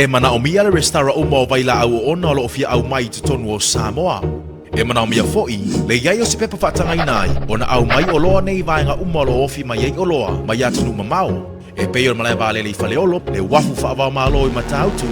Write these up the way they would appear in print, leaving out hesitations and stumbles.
E manaomia le resitala uma o vailaau oona o lo o fia aumai i totonu o Samoa. E manaomia foi le i ai o se pepa faatagaina ai ona aumai oloa nei i vaega uma o lo o ofi mai ai oloa mai atunuu mamao, e pei o le malae vaalele i Faleolo, le uafu faava-o-Malo i Matautu,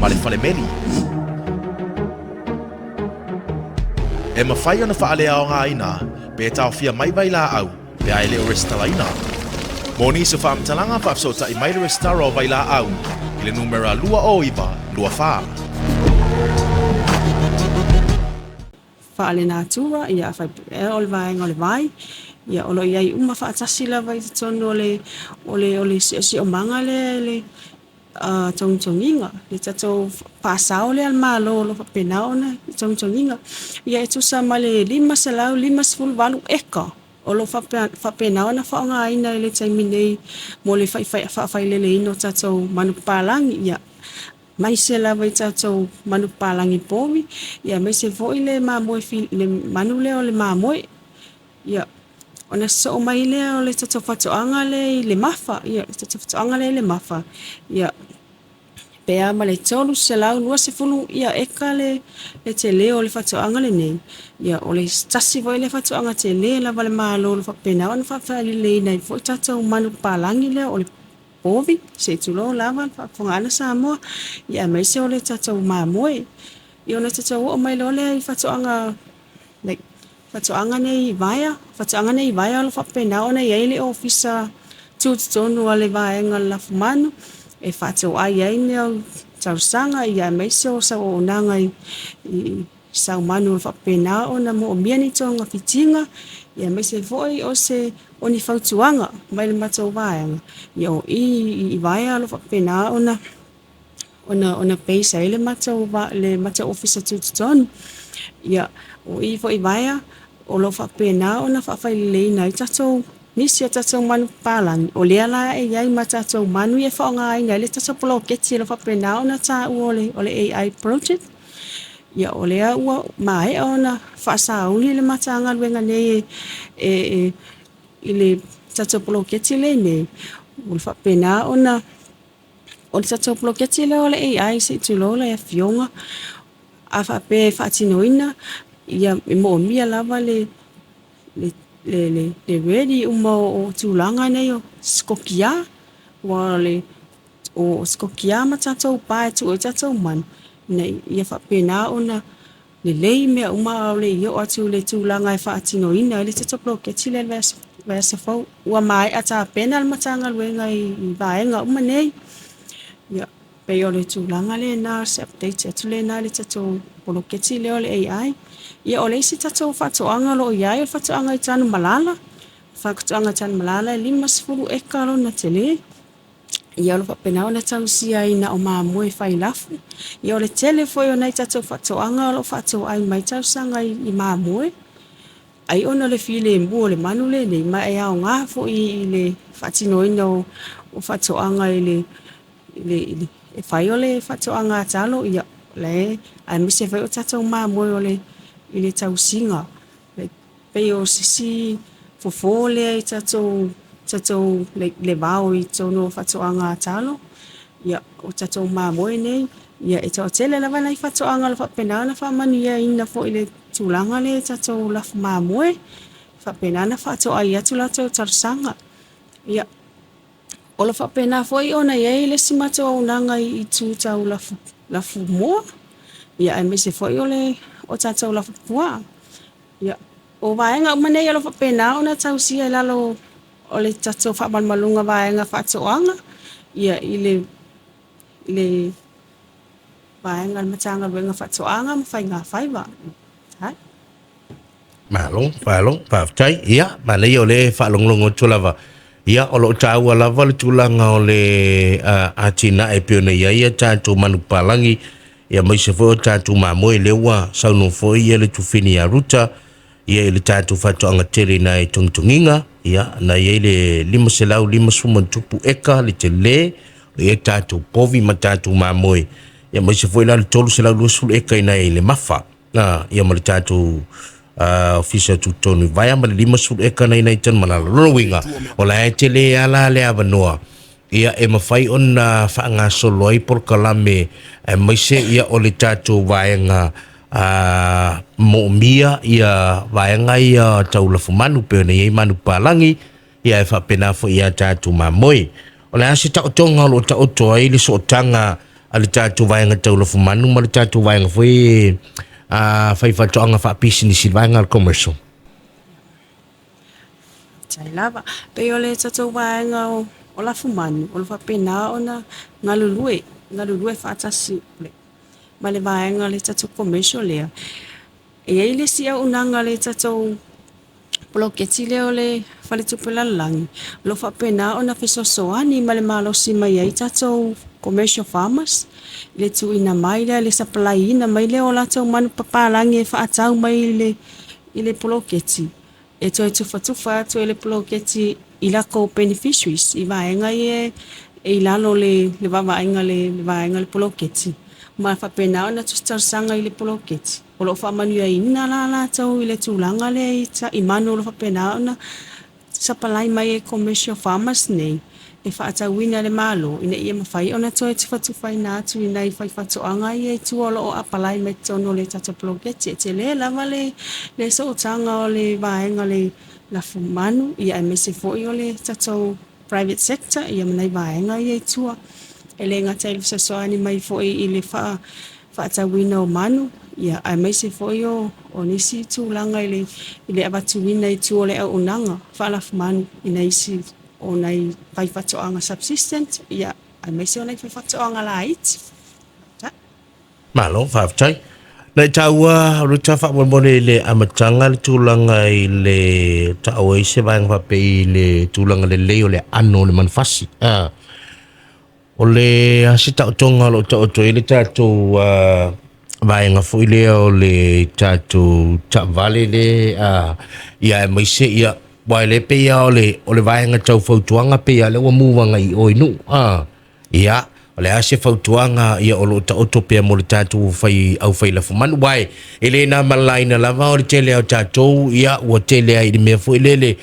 ma le falemeli. E mafai ona faaleaogaina pe taofia mai vailaau pe a e le o resitalaina. Mo nisi o faamatalaga, faafesootai mai le resitala o vailaau i le numera 209 24. Faalenatura, ia afai o le vaega o le vai, ia o lo o i ai uma faatasi lava i totonu o le o le o le siosiomaga lea i le togitogiga, le tatou faasao lea a le Malo o lo o faapena ona togitogiina. Ia e tusa ma le 558 eka o lo o faapena ona faaaogaina i le taimi nei mo le faafaileleina o tatou manupapalagi, ia, aemaise lava i tatou manupapalagi povi, aemaise foi le manu lea o le mamoe. Ia, ona sosoo mai lea o le tatou faatoaga lea i le Mafa. Ia, le tatou faatoaga lea i le Mafa, ia, pe a ma le 320 eka le tele o le faatoaga lenei. Ia, o le tasi foi lea faatoaga tele lava a le Malo o lo o faapena ona faafaileleina ai foi tatou manupapalagi lea o le povi, se i tulou lava le faafofogaaga a Samoa, aemaise o le tatou mamoe. Ia ona tatou oo mai loa lea i faatoaga like faatoaga nei i Vaea. O faatoaga nei i Vaea o lo o faapena ona i ai le Ofisa Tutotonu a le Vaega o le Lafumanu e faatoai ai mea o talosaga aemaise o se auaunaga i saumanu e faapena ona moomia ni togafitiga, aemaise foi o ni fautuaga mai le matou vaega. Ia, o i i Vaea o lo o faapena ona base ai le matou Ofisa Tutotonu. Ia, o i foi i Vaea o lo o faapena ona faafaileleina ai tatou nisi o tatou manupapalagi, o lea la e i ai ma tatou manu ia e faaaogaina ai le tatou poloketi o lo o faapena ona taua o le AI project. Ia, o lea ua maea ona faasauni le Matagaluega nei i le tatou poloketi lenei, ua faapena ona… O le tatou poloketi lea o le AI se i tulou le Afioga, a faapea e faatinoina, e moomia lava le ready uma o tulaga nei o sikokiā, aua o sikokiā ma tatou pa e tuu ai tatou manu ina ia faapena ona lelei mea uma a o le i oo atu i le tulaga e faatinoina ai le tatou poloketi lea i le vaiaso fou. Ua maea tapena le Matagaluega i vaega uma nei. Ia, pei o le tulaga lena o se update atu lena i le tatou poloketi lea o le AI. Ia, o le isi tatou faatoaga o lo o i ai o le faatoaga i Tanumalala. O le faatoaga i Tanumalala e 50 eka lona tele. Ia o lo o faapena ona tausia ai na o mamoe fai lafu. Ia o le tele foi o nai tatou faatoaga o lo o faatoai mai talosaga i mamoe, ai ona o le filemu o le manu lenei, ma e aoga foi i le faatinoina o faatoaga e fai o le faatoaga a talo, aemaise foi o tatou mamoe i le tausiga. E pei o se isi fofo lea i tatou le vao i totonu o faatoaga a talo. Ia, o tatou mamoe nei, e toatele lava nai faatoaga o lo o faapena ona faamanuiaina foi i le tulaga lea i tatou lafu mamoe, e faapena ona faatoai atu latou talosaga. Ia, o lo o faapena foi ona i ai le isi matou auaunaga i itu tau lafumoā, aemaise foi o tatou lafupuaa. Ia, o vaega uma nei o lo o faapena ona tausia i lalo o le tatou faamalumaluga vaega faatoaga i le vaega a le Matagaluega o Faatoaga ma Faiga Faiva. Malo, malo, faafetai. Ia, manaia o lea e faalogologo atu lava. Ia, o lo o taua lava le tulaga o le atinae e pei ona i ai a tatou manupapalagi, aemaise foi o tatou mamoe, lea ua saunoa foi ia le Tufini ia Ruta, ia i le tatou faatoaga tele i nai togitogiga, ia, na i ai le 550 eka le tele, o i ai tatou povi ma tatou mamoe, ia aemaise foi la le 320 eka i nai le Mafa. Ia ma le tatou ofisa tutotonu i Vaea ma le 50 eka na i nai Tanumalala. Lona uiga, o la e tele lava la le avanoa ia e mafai ona faagasolo ai polokalame aemaise ia o le tatou vaega a moomia ia vaega ia tau lafumanu pei ona i ai manupapalagi ia e faapena foi ia tatou mamoe. O le a se taotoga o lo o taoto ai le sootaga a le tatou vaega tau lafumanu ma le tatou vaega foi a faifaatoaga faapisinisi le vaega a le commercial? Faafetai lava. Pei o le tatou vaega o lafumanu, o lo o faapena ona galulue, galulue faatasi ma le vaega o le tatou commercial lea. E i ai le isi auaunaga a le tatou poloketi lea o le Faletupe Lalolagi, o lo o faapena ona fesoasoani ma le malosi mai ai tatou commercial farmers i le tuuina mai lea, le supply ina mai lea o latou manupapalagi e faatau mai i le poloketi, e toe tufatufa atu e le poloketi i latou beneficiaries i vaega ia e i lalo o le vaavaaiga a le vaega o le poloketi, ma faapena ona tusi talosaga i le poloketi. O lo o faamanuiaina la latou i le tulaga lea i manu o lo o faapena ona sapalai mai e commercial farmers nei e faatauina e le Malo ina ia mafai ona toe tufatufaina atu i nai faifaatoaga ia i tua o lo o apalai mai totonu o le tatou poloketi. E tele lava le sootaga o le vaega o le lafumanu aemaise foi o le tatou private sector ma nai vaega ia i tua. E le gata i le fesoasoani mai foi i le faatauina o manu, aemaise foi o nisi tulaga i le avatuina i tua o le auaunaga faalafumanu i nai isi o nai faifaatoaga subsistence, aemaise o nai faifaatoaga laiti. Malo, faafetai. Na e taua, Ruta, faamolemole i le amataga le tulaga i le taua ai se vaega faapei i le tulaga lelei o le aano o le manufasi. Ah, o le a se taotoga o lo o taoto ai le tatou vaega foi lea o le tatou taavale le ia aemaise ia aua e le pei lava o le vaega tau fautuaga pei lava o lea ua move agai i o i Nuu. Ah, Ia, o le a se fautuaga ia o lo o taoto pea mo le tatou fai aufai lafumanu? Aua e le na ma le laina lava o le tele o tatou, ia ua tele ai i le mea foi lele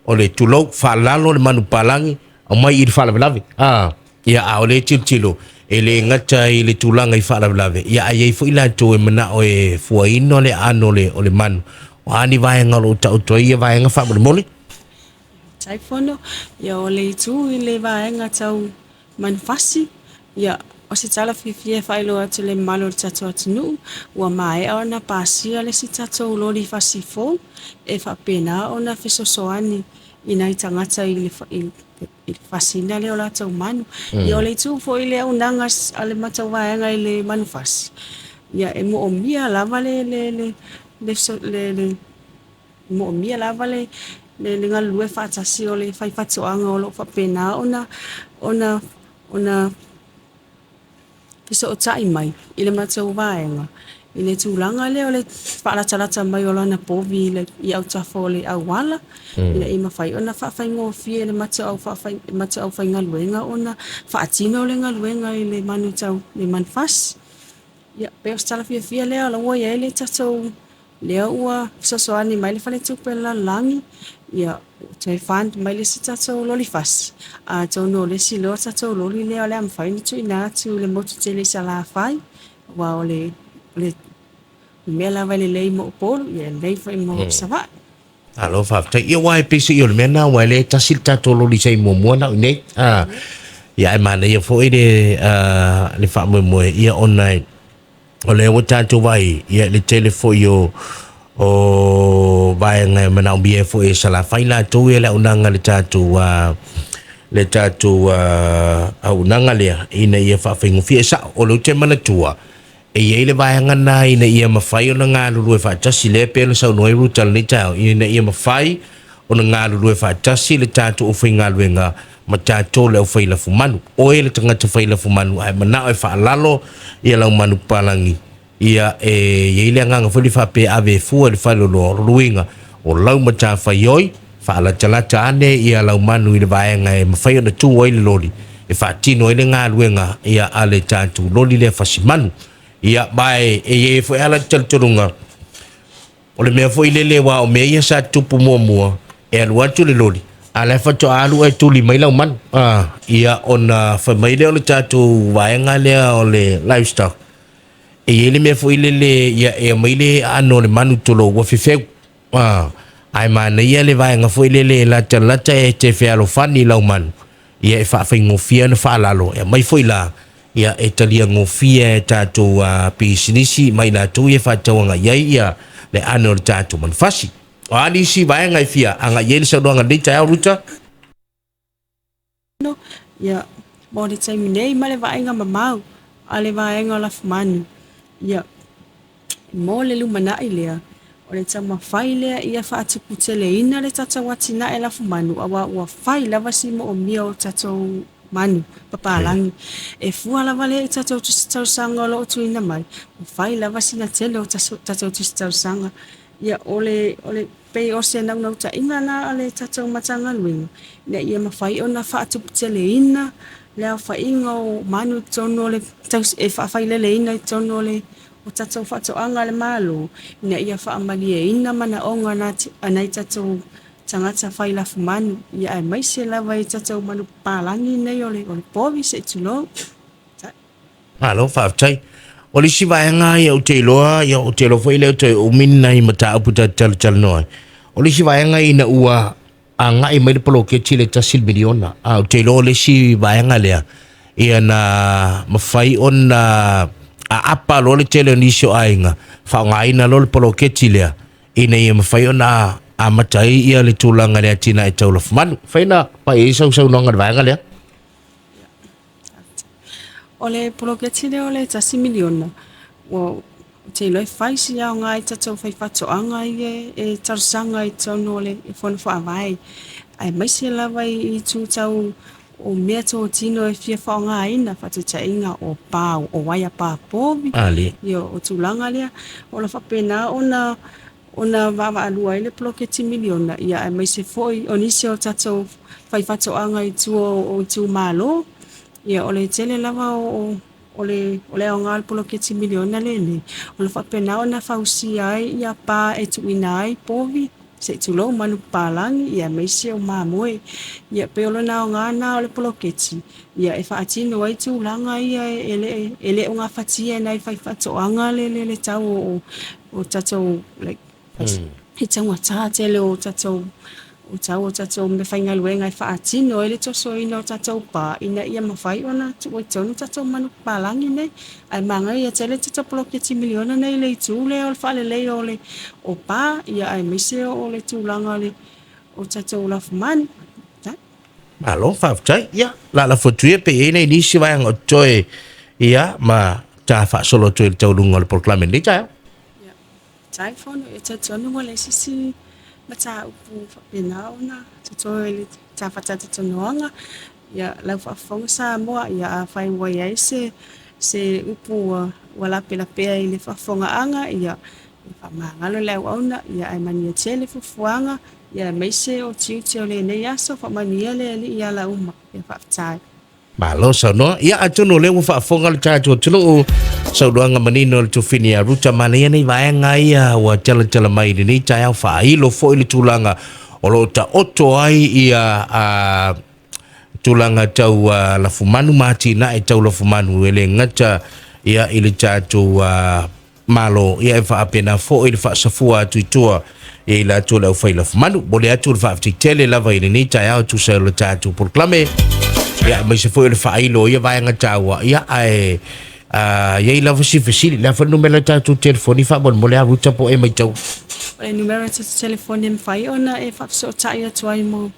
o le tulou, faalalo le manupapalagi, aumai i le faalavelave. A, ia, a o lea e tilotilo, e le gata i le tulaga i faalavelave, ia ae i ai foi latou e manao e fuaina le aano o le manu. O a ni vaega o lo o taoto ai ia vaega faamolemole? Taifono, ia o le itu i le vaega tau manufasi, ia o se tala fiafia e faailoa atu i le mamalu o le tatou atunuu, ua maea ona pasia le isi tatou loli fasi fou e faapena ona fesoasoani i nai tagata i le fasiina lea o latou manu. Ia o le itu foi i le auaunaga a le matou vaega i le manufasi, ia e moomia lava le moomia lava le galulue faatasi o le faifaatoaga o lo o faapena ona fesootai mai i le matou vaega i le tulaga lea o le faalatalata mai o lana povi i autafa o le auala ina ia mafai ona faafaigofie e le matou aufaigaluega ona faatino le galuega i le manu tau le manufasi. Ia, pei o se tala fiafia lea o la ua i ai le tatou, lea ua fesoasoani mai le Faletupe o le Lalolagi, ia ua toe fund mai le isi tatou loli fasi, atonu o le isi loa tatou loli lea o le a mafai ona tuuina atu i le motu tele i Salafai, aua o le mea lava e lelei mo Upolu, ia e lelei foi mo Savaii. Malo faafetai. Ia aua e peiseai o le mea lena aua e le tasi le tatou loli sa i muamua na o i inei. A, ia ae manaia foi le le faamoemoe ia ona e o lea ua tatou vaai ia i le tele foi o o vaega e manaomia ai foi e Salafai latou ia le auaunaga a le tatou le tatou auaunaga lea ina ia faafaigofie. E sao, o lea ou te manatua E i ai le vaega lena ina ia mafai ona galulue faatasi, lea e pei ona saunoa ai Ruta i lenei taeao, ina ia mafai ona galulue faatasi le tatou aufaigaluega ma tatou le aufai lafumanu. Oe le tagata fai lafumanu a e manao e faalalo ia lau manupapalagi, ia e i ai le agaga foi lea faapea e ave e fua i le faleoloa, o lona uiga, o lau matafaioi, Faalatalata ane ia lau manu i le vaega e mafai ona tu ai le loli e faatino ai le galuega ia a le tatou loli lea fasimanu. Ia, ma e i ai foi lava le talitonuga, o le mea foi lele aua o mea ia sa tutupu muamua, e alu atu le loli, A la e faatoa alu oe e tuli mai lau manu. A, ia ona fai mai lea o le tatou vaega lea o le livestock, e i ai le mea foi lele ia e aumai le aano o le manu tulou ua fefeu. A, ae manaia le vaega foi lele e latalata e te fealofani i lau manu, ia e faafaigofie ona faalalo, e aumai foi la, ia e talia gofie e tatou pisinisi ma i latou ia e faatau agai i ai ia le aano o le tatou manufasi. O a nisi vaega e fia agai i ai le saunoaga i lenei taeao, Ruta? Ia, mo le taimi nei ma le vaaiga mamao a le vaega o lafumanu, ia, mo le lumanai lea, o le taumafai lea ia faatuputeleina le tatou atinae lafumanu aua ua fai lava si moomia o tatou manu papalagi. E fua lava lea i tatou tusi talosaga o lo o tuuina mai, ua fai lava sina tele o tatou tusi talosaga. Ia, o le, o le, pei o se naunautaiga lena a le tatou Matagaluega, ina ia mafai ona faatuputeleina le aofaiga o manu i totonu o le, e faafaileleina i totonu o le o tatou faatoaga a le Malo, ina ia faamalieina manaoga a nai tatou tagata fai lafumanu, ia aemaise lava i tatou manu papalagi nei o le povi, se i tulou. Malo faafetai. O le isi vaega ia ou te iloa, ia ou te iloa foi lea toe umi ni nai mataupu ta te talatalanoa ai. O le isi vaega ina ua agai mai le poloketi le $1 miliona, a ou te iloa o le isi vaega lea, ia na mafai ona aapa loa le tele o nisi o aiga, faaaogaina loa le poloketi lea, ina ia mafai ona amata ai ia le tulaga i le atinae tau lafumanu. Fai na pai ai sau saunoaga i le vaega lea. O le poloketi lea o le $1 miliona, ua ou te iloa e fai si aoga i tatou faifaatoaga ia e talosaga i totonu o le fono faavae, aemaise lava i itu tau o meatotino e fia faaaogaina, faataitaiga o pa, o uaea pa povi, ia o tulaga lea. O lo o faapena ona ona vaavaalua ai le poloketi miliona, ia aemaise foi o nisi o tatou faifaatoaga i tua o itumalo. Ia o le tele lava o o le o le aoga o le poloketi miliona lenei, o lo o faapena ona fausia ai ia pa e tuuina ai povi, se i tulou, manupapalagi, ia aemaise o mamoe. Ia pei o lona aoga lena o le poloketi, ia e faatino ai tulaga ia e le o gafatia e nai faifaatoaga le tau o o tatou like e taugata tele o tatou o tau o tatou meafaigaluega e faatino ai le tosoina o tatou pa ina ia mafai ona tuu ai i totonu tatou manupapalagi nei. Ae manaia tele le tatou poloketi miliona nei i le itu lea o le faaleleia o le o pa ia aemaise o le tulaga o le o tatou lafumanu. Malo faafetai. Ia, lalafo atu ia pe i ai nai nisi vaega o totoe, ia, ma ta faasolo atu ai i le taualuga o le polokalame i lenei taeao. Ia, faafetai Fono. E talitonu ua leai se isi mataupu faapena ona totoe i le ta faatalatalanoaga. Ia, lau faafofoga Samoa, ia afai ua i ai se se upu ua ua lapelapea i le faafofogaaga, ia e faamagalo le auauna, ia ae manuia tele fuafuaga, ia aemaise o tiute o lenei aso, faamanuia le Alii i ala uma. Ia faafetai. Malo saunoa. Ia atonu o lea ua faafofoga le tatou atunuu, saunoaga manino a le Tufini ia Ruta. Manaia nei vaega ia ua talatala mai i lenei taeao, faailo foi le tulaga o lo o taoto ai ia a, tulaga tau uh, lafumanu ma atinae tau lafumanu e le gata ia i le tatou uh, Malo, ia e faapena foi le faasafua atu i tua ia i latou le aufai lafumanu. Momoli atu le faafetai tele lava i lenei taeao e tusa ai o le tatou polokalame, ia aemaise foi o le faailo o ia vaega taua, ia ae uh, i ai lava si fesili, le a foi le numera o le tatou telefoni faamolemole a Ruta po o e matau. O le numera o le tatou telefoni e mafai ona e faafesootai atu ai mo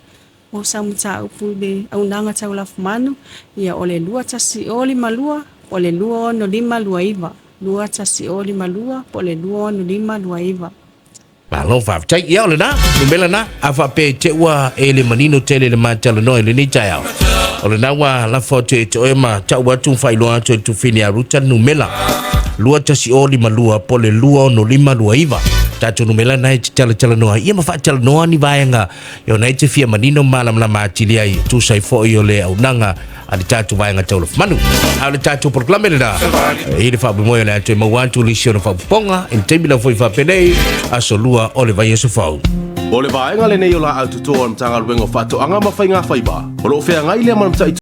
Mo sau mataupu i le auaunaga tau lafumanu, ia o le 21052 po o le 26529, 21052 po o le 26529. Malo faafetai. Ia o lena, numera na, a faapea i te ua e le manino tele i le ma talanoa i lenei taeao. O lena ua lafo atu e te oe ma tau atu ma faailoa atu e le Tufini ia Ruta le numera 21052 po o le 26529. Tatou numera na e te talatalanoa ai ia ma faatalanoa ni vaega E ona e te fia manino ma malamalama atili ai, tusa ai foi o le auaunaga a le tatou vaega tau lafumanu. A o le tatou polokalame lena, e i le faamoemoe o le a toe maua atu nisi ona faaopoopoga i le taimi lava foi faapenei, aso lua o le vaiaso fou. O le vaega lenei o laau toto a le Matagaluega o Faatoaga ma Faigafaiva, o lo o feagai lea ma le mataitu.